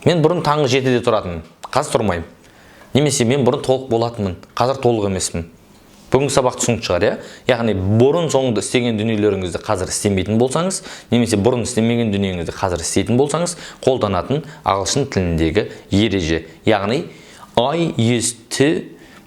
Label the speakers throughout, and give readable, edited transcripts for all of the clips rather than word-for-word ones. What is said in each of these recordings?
Speaker 1: Мен бұрын таңғы 7-де тұратынмын, қазір тұрмаймын. Немесе мен бұрын толық болатынмын, қазір толық емеспін. Бүгінгі сабақ түсінікті шығар, иә? Яғни бұрын соңды істеген дүниелеріңізді қазір істемейтін болсаңыз немесе бұрын істемеген дүниеңізді қазір істейтін болсаңыз, қолданатын ағылшын тіліндегі ереже. Яғни I used to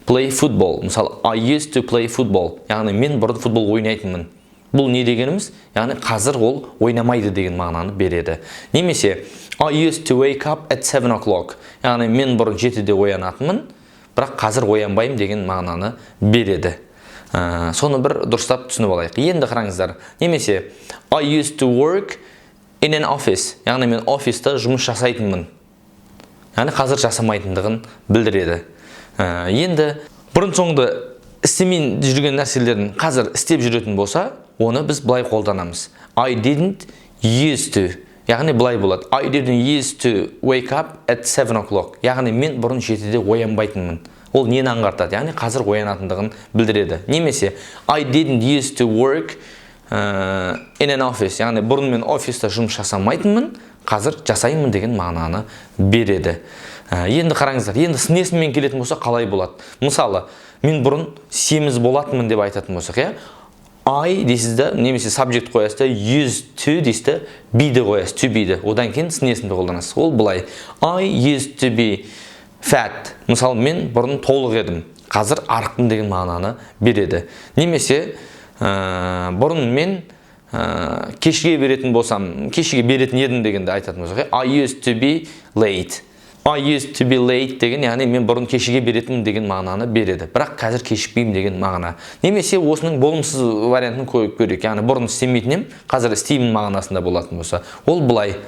Speaker 1: play football. Мысалы, I used to play football. Яғни мен бұрын футбол ойнайтынмын. Бұл не дегеніміз? Яғни қазір ол ойнамайды деген мағынаны береді. Немесе I used to wake up at 7 o'clock. Яғни мен бұрын 7-де оянатынмын, бірақ қазір оянбаймын деген мағынаны береді. Соны бір дұрыстап түсініп алайық. Енді қараңыздар. Немесе I used to work in an office. Яғни мен офиста жұмыс жасайтынмын. Яғни қазір жасамайтындығын білдіреді. Енді бұрын соңды істемей жүрген нәрселерін қазір істеп жүретін болса, оны біз былай қолданамыз: I didn't used to. Яғни былай болады: I didn't used to wake up at 7 o'clock. Яғни мен бұрын 7-де оянбайтынмын. Ол нені аңғартады? Яғни қазір оянатындығын білдіреді. Немесе I didn't used to work in an office. Яғни бұрын мен офиста жұмыс жасамайтынмын, қазір жасаймын деген мағынаны береді. Енді қараңыздар, енді сын есіммен келетін болса, қалай болады? Мысалы, мен бұрын семіз болатынмын деп айтатын болсақ, иә, I дейсіз да, немесе subject қоясыз да, used to дейсіз да, be-ді қоясыз, to be-ді. Одан кейін сын есімді қолданасыз. Ол былай: I used to be fat. Мысалы, мен бұрын толық едім, қазір арықпын деген мағынаны береді. Немесе бұрын мен кешіге беретін болсам, кешіге беретін едім дегенді айтатын болсақ, иә, I used to be late. I used to be late деген, яғни мен бұрын кешіге беретінмін деген мағынаны береді, бірақ қазір кешікпеймін деген мағына. Немесе осының болымсыз вариантын қойып көрейік, яғни бұрын істемейтін едім, қазір істеймін мағынасында болатын болса, ол былай.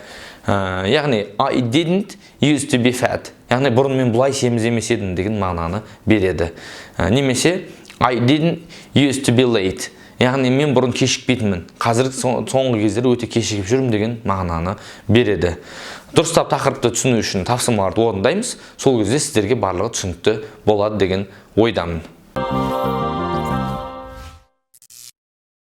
Speaker 1: Яғни I didn't used to be fat. Яғни бұрын мен бұлай семіз емес едім деген мағынаны береді. Немесе I didn't used to be late. Яғни мен бұрын кешікпейтінмін, қазір соңғы кездері өте кешігіп жүрмін деген мағынаны береді. Дұрыстап тақырыпты түсіну үшін тапсырмаларды орындаймыз. Сол кезде сіздерге барлығы түсінікті болады деген ойдамын.